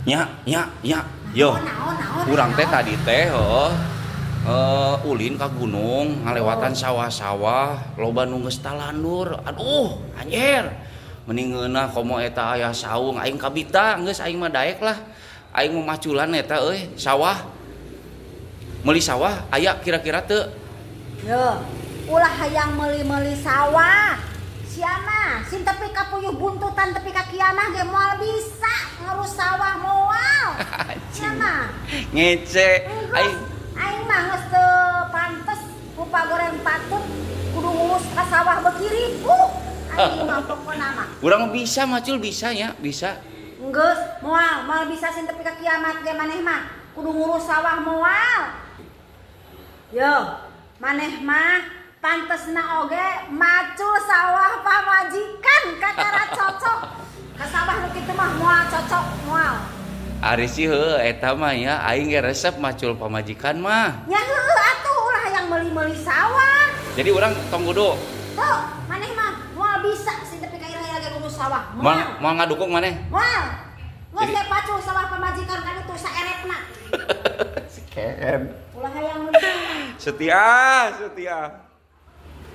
Nya, nya, nya. Yo. Naon, naon, Urang teh naon? Tadi teh heuh ulin ka gunung, ngalewatan sawah-sawah, loba nu geus talandur. Aduh, anjir. Mending ngeunah komo eta aya saung, aing kabita geus aing mah daek lah. Aing mau maculan eta euy, sawah. Meuli sawah aya kira-kira teu? Yo, ulah hayang meuli-meuli sawah. Sia mah, sing tepi ka puyuh buntutan tepi ka kiamah ge moal bisa ngurus sawah, moal. Sia mah. Ngece. Geus, Aing aing mah geus teu pantes, rupa goreng patut kudu ngurus ka sawah beuki ripuh. Aing mah pokona mah. Urang bisa macul, bisa ya, bisa. Geus, moal, moal bisa sing tepi ka kiamat ge maneh mah kudu ngurus sawah, moal. Yo, maneh mah pantesna oge macul sawah pamajikan, kakara cocok. Ka sawah nu kitu mah moal cocok, moal. Ari sih heuh eta mah ya, aing ge resep macul pamajikan mah. Nya heueuh atuh, ulah hayang meuli-meuli sawah. Jadi urang tong kudu. Tuh, maneh mah moal bisa sing tepi ka iraha ge ngurus sawah. Moal Moal. Moal ngadukung maneh. Moal. Geus Jadi ge pacul sawah pamajikan kan itu saeretna. Si Ken. Ulah hayang meuli sawah. Setia, setia.